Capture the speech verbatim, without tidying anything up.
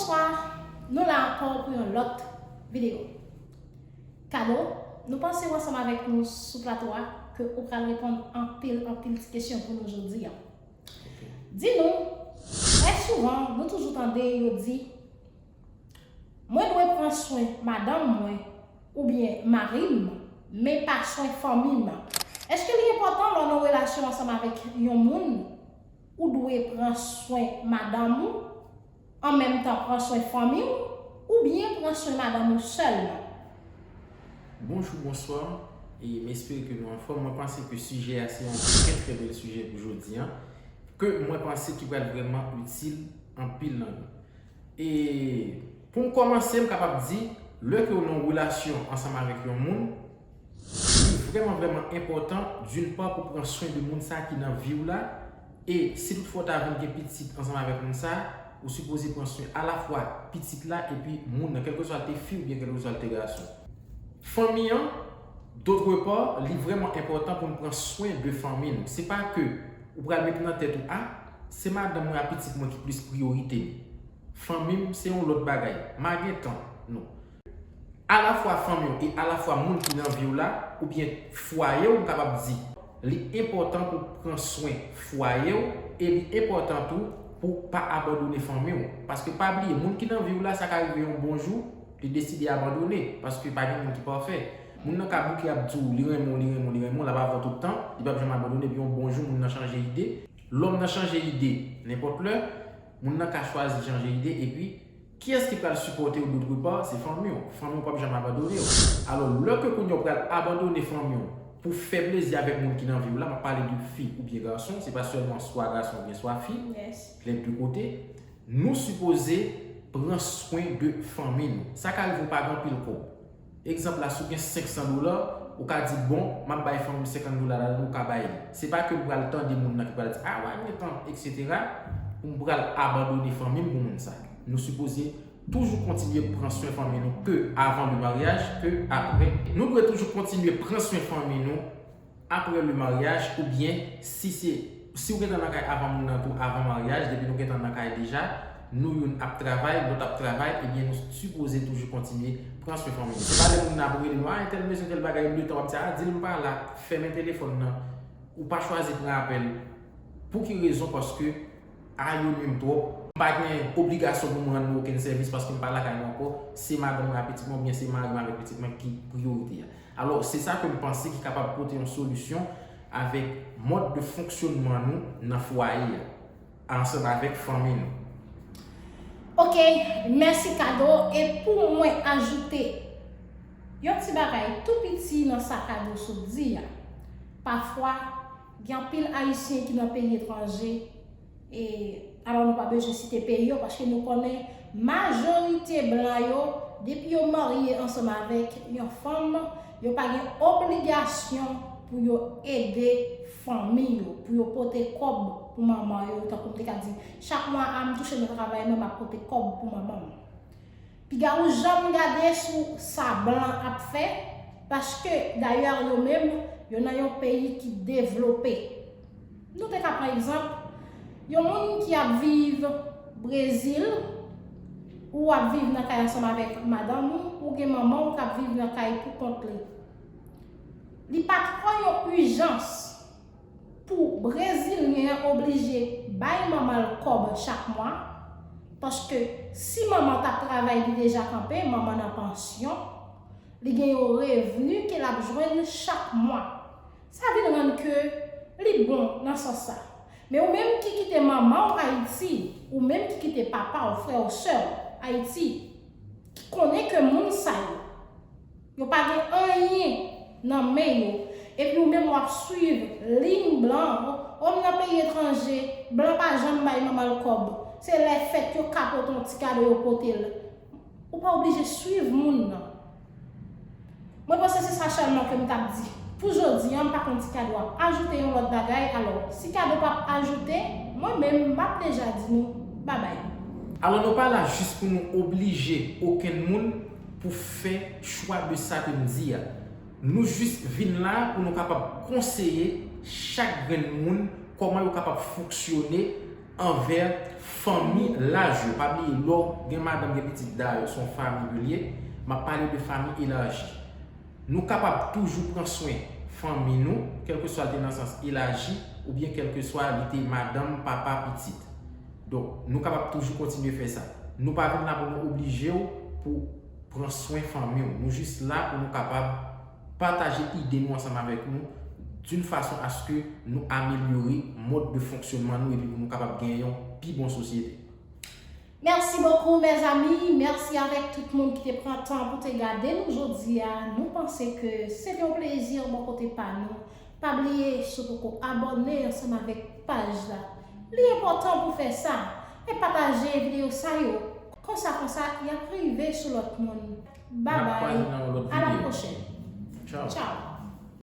Bonswa, nou la ankò pou yon lòt videyo. Kado, nou panse w ansanm avèk nou sou plato a ke ou pral reponn anpil, anpil ti kesyon pou nou jodi a. Di nou, trè souvan, nou toujou tande yo di, mwen dwe pran swen madanm mwen oubyen mari m, men pa swen fanmi m. Èske li enpòtan lè w nan relasyon ansanm avèk yon moun, ou dwe pran swen madanm ou, an menm tan pran swen fanmi w, oubyen pran swen madanm ou sèlman? Bonjou, bonswa, e m espere ke nou anfòm. Mwen panse ke sijè a se yon trè trè bèl sijè pou jodi a, ke mwen panse ki pral vrèman itil anpil nan nou. E pou m kòmanse, m kapab di, lè ke w nan yon relasyon ansanm avèk yon moun, li vrèman vrèman enpòtan, d'une part, pou pran swen de moun sa ki nan vi w la, e si toutfwa w ta vin gen pitit ansanm avèk moun sa, ou sipoze pran swen alafwa pitit la epi moun nan, kèlkeswa l te fi oubyen kèlkeswa l te gason. Fanmi an, d'autre part, li vrèman enpòtan pou n pran swen de fanmi nou. Se pa ke ou pral met nan tèt ou, a, se madanm mwen ak pitit mwen ki plis priyorite m. Fanmi m se yon lòt bagay. M a gen tan. Non. Alafwa fanmi w e alafwa moun ki nan vi w la, oubyen fwaye w, m kapab di, li enpòtan pou pran swen fwaye w, e li enpòtan tou pou pa abandone fanmi w. Paske pa bliye, moun ki nan vi w la, sa ka rive yon bon jou, li deside abandone, paske pa gen moun ki pafè. Moun nan ka bouke ap di w li renmen w, li renmen w, li renmen w, l ap avè w tout tan, li p ap janm abandone, epi yon bon jou, moun nan chanje ide. Lòm nan chanje ide, nenpòt lè, moun nan ka chwazi chanje ide, epi kiyès ki pral sipòte w d'autre part? Se fanmi w. Fanmi w p ap janm abandone w. Alò, lè ke kounye a w pral abandone fanmi w pou fè plezi avèk moun ki nan vi w la, m ap pale de fi oubyen gason, se pa sèlman swa gason oubyen swa fi, Yes. les deux côtés, nou sipoze pran swen de fanmi nou. Sa ka rive w pa gen anpil kòb. Egzanp la, si w gen senk san dola, ou ka di, bon, m ap bay fanmi m senkant dola ladan, ou ka bay li. Se pa ke m pral tande moun nan ki pral di, a, w a gen tan, etsetera, pou m pral abandone fanmi m pou moun sa. Nou sipoze toujou kontinye pran swen fanmi nou, ke avan le maryaj, ke apre. Nou dwe toujou kontinye pran swen fanmi nou apre le maryaj, oubyen si se, si w gentan nan kay avan moun nan tou, avan maryaj, depi nou gentan nan kay deja, nou youn ap travay, lòt ap travay, ebyen nou sipoze toujou kontinye pran swen fanmi nou. Se pa lè moun nan ap rele nou, a, entèl bezwen tèl bagay, letan w ap di, a, di l m pa la, fèmen telefòn nan, ou pa chwazi pran apèl. Pou ki rezon? Paske, a, yo nwi m twòp. M pa gen obligasyon pou m rann nou okenn sèvis paske m pa lakay nou ankò. Se madanm mwen ak pitit mwen oubyen se mari m avèk pitit mwen ki priyorite a. Alò, se sa ke m panse ki kapab pote yon solisyon avèk mòd de fonksyònman nou nan fwaye a, ansanm avèk fanmi nou. Ok, mèsi Kado. E pou mwen ajoute yon ti bagay tou piti nan sa Kado sot di a. Pafwa, gen anpil Ayisyen ki nan peyi etranje, e alò nou pa bezwen site peyi yo, paske nou konnen majorite blan yo, depi yo marye ansanm avèk yon fanm, yo pa gen obligasyon pou yo ede fanmi yo, pou yo pote kòb pou manman yo, tankou m te ka di, chak mwa a m touche nan travay mwen, m ap pote kòb pou manman m. Piga ou janm gade sou sa blan ap fè, paske dayè yo menm, yo nan yon peyi ki devlope. Nou te ka pran egzanp, yon moun ki ap viv Brezil, ou ap viv nan kay ansanm avèk madanm ou, ou gen manman w k ap viv nan kay pou kont li. Li pa twò yon ijans pou Brezilyen an oblije bay manman l kòb chak mwa, paske si manman t ap travay li deja kanpe, manman nan pansyon, li gen yon revni ke l ap jwenn chak mwa. Sa vin rann ke li bon nan sans sa. Men ou menm ki kite manman w Ayiti, ou menm ki kite papa w, frè w, sè w Ayiti, ki konnen ke moun sa yo, yo pa gen anyen nan men yo, epi ou menm w ap swiv liy blan, o, m nan peyi etranje, blan pa janm bay manman l kòb, se lè fèt yo ka pote yon ti kado yo pote l. Ou pa oblije swiv moun nan. Mwen panse se sa sèlman ke m t ap di. Pou jodi a, m pa konn si Kado ap ajoute yon lòt bagay, alò, si Kado p ap ajoute, mwen menm, m ap deja di nou babay. Alò, nou pa la jis pou nou oblije okenn moun pou fè chwa de sa ke m di a. Nou jis vin la pou nou kapab konseye chak grenn moun kòman yo kapab fonksyone Anvè fanmi laj yo. Pa bliye, lè w gen madanm, gen pitit, dayè se yon fanmi yo ye, m ap pale de fanmi elaji. Nou kapab toujou pran swen fanmi nou, kèlkeswa l te nan sans elaji, oubyen kèlkeswa li te madanm, papa, pitit. Donk, nou kapab toujou kontinye fè sa. Nou pa vin la pou nou oblije w pou pran swen fanmi w. Nou jis la pou nou kapab pataje ide nou ansanm avèk nou d'une façon à ce que nou amelyore mòd de fonksyonman nou epi pou nou kapab gen yon pi bon sosyete. Merci beaucoup, mes amis. Merci avec tout le monde qui te prend temps pour te garder nous aujourd'hui. Nous pensons que c'est un plaisir, mon côté pas nous. Pas oublier, si vous pouvez abonner ensemble avec page là. Il est important pour faire ça. Et partager vidéo ça, yo. Comme ça, comme ça, il y a privé sur l'autre monde. Bye bye. À la prochaine. Ciao. Ciao.